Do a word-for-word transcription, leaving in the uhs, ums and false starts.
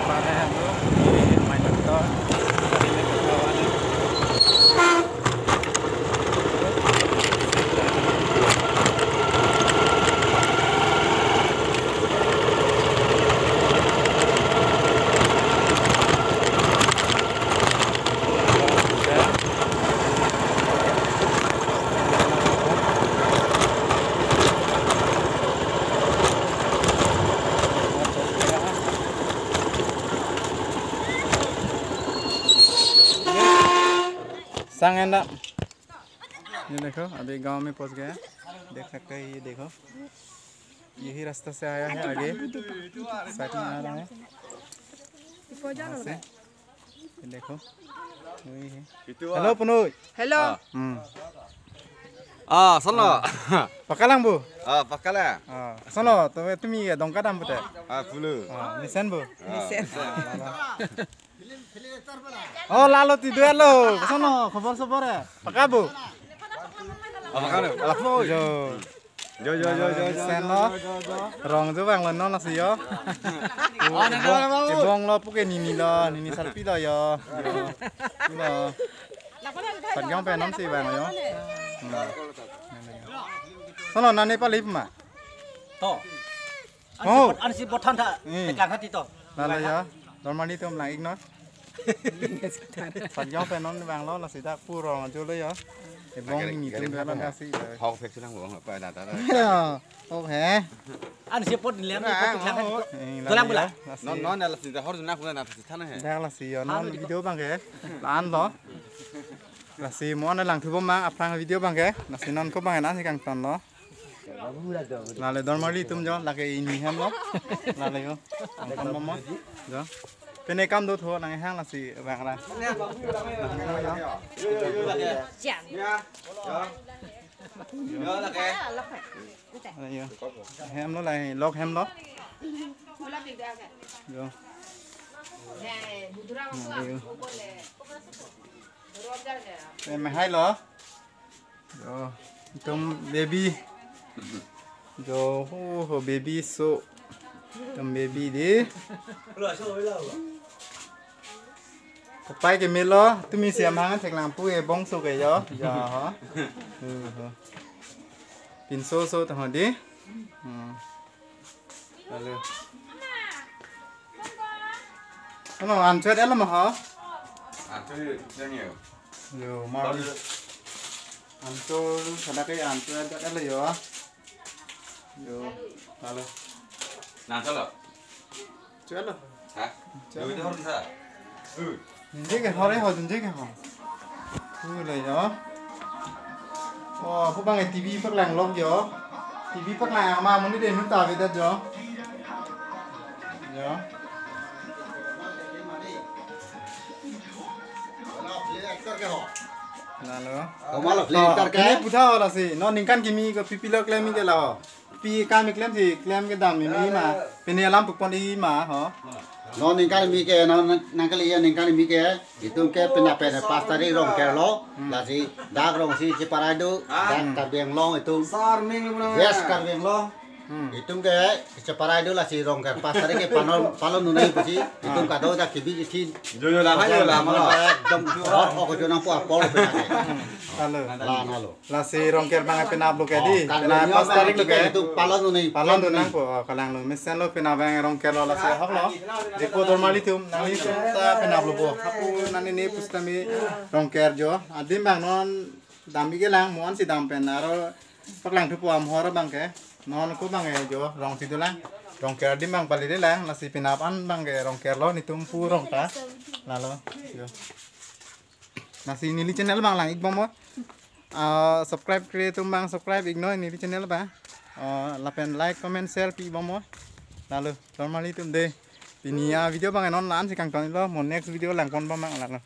Para halo, ini main motor. Sang enda. ये देखो, अभी गांव में पहुंच गया। देख सकते हैं, ये देखो, यही रास्ता से आया है आगे। साइड में आ रहा है। यहाँ से। ये देखो, वही है। Hello, Punoi. Hello. Hmm. Ah, sono. Pakalang bu? Ah, pakalang. Ah, sono, tumi, tumi ya dongka dam pute. Ah, pulu. Ah, mesen bu. Ah, mesen. Oh, lalo tidu lo. Sono, khobor sobor ya. Paka bu? Ah, pakalang. Apo. Jo. Jo, jo, jo, jo, jo, mesen lo. Rong jo bang lo non nasi yo. Ebong lo puke nini lo, nini sarpi lo yo. Lo. Patjong pen non si bang yo. Hmm. Sono nani palip ma? To. Oh. Ansi bot, ansi bot than tha. Hmm. Tekang hati to. Lalo ya. Normally to lang ignore. Patjong pen non bang lo, lasi dak puro jo lo ya. Ebong ini tum bela kasi. Hok fek sunang bong apa dah dah. Ya. Oh he. Ansi bot ni liam ni bot tekang hati to. Eh, dolang lalo bela. Ya, lasi. Non non lasi dah hor sunang puna na pasti thana he. Dak lasi ya non video bang ke. Lan lo. Lasi mo na lang thubo ma aphrang video bang ke. Lasi non ko bang na si kangton lo. Lale dormali tum jo, lake ini hem lo. Lale yo. Angkon momo. Jo. Pene kam do tho nang hang lasi bang ra. Lale yo. Hem lo lai, lok hem lo. Jo. Lale yo. Em hai lo. Jo, itum baby. Jo, ho, ho, baby so. Itum baby dei. Kapai keme lo, tumi si amahang thek lang pu ebong so ke jo. Jo, ho. Ho, ho. Pinso so to ho dei. Hmm. Halo. Ano, an chot elo ma ho? An chot yang yo. Yo, ma. Halo. An chot, sada ke an chot elo yo. Yo, halo. Nang chot lo? Chot lo. Ha? Chot. Yo, itu harus sa. Uh. Jinje ke hore ho, jinje ke ho. Tu le yo. Oh, pu bang T V paklang lok yo. T V paklang ama muni de nu ta vedet yo. Yo. Lalo. Kamal film actor ke? Pini putha wala si. Non ningkan kimi ko pipi lo klem ke la ho. Pi kam klem si, klem kedam mi ma. Pini alam pukpon i ma ho. Non ningkan kimi ke, non ningkan kimi ke. Itum ke pina pen pas tarik Rongker lo. Hmm. Lasi dak rong si cheparai do. Ah. Dak Karbi Anglong itum. Sarming lo na. Yes, Karbi Anglong. Hmm. Itum ke cheparai do lasi Rongker pas tarik ke panon, panon nunai pusi. Itum kado dak kibi isin. Jo jo la ha jo la ma. Ekdom. Oh, oh, ko jo nangpo apor pina ke. Halo. La na lo. Lasi Rongker bang penap lo ke dei. Oh, penap pas tarik lo ke. Itu palan lo nih. Palan tu nangpo, oh, kalang lo. Mesen lo penap bang Rongker lo lasi hok lo. Jeko dormali tum, nanglitum ta penap lo po. Hapu nani ne pusitame Rongker jo. Adim bang non dam-ik ke lang, mo-an si dam pen aro paklang thupo amahang bang ke. Non ko bang ke jo, rong si dolang. Rongker adim bang pali dolang, lasi penap an bang ke Rongker lo netum pu rong ta. Lalo. Jo. Lasi neli channel bang lang-ik bom mo. Ah, subscribe kre atum bang subscribe-ik noi neli channel bang. Ah, lapen like, comment, share pi bom mo. Lalo, dormali tum dei. Pini a-video bang non la-an si kangton lo, mo next video langpon bom bang lalo.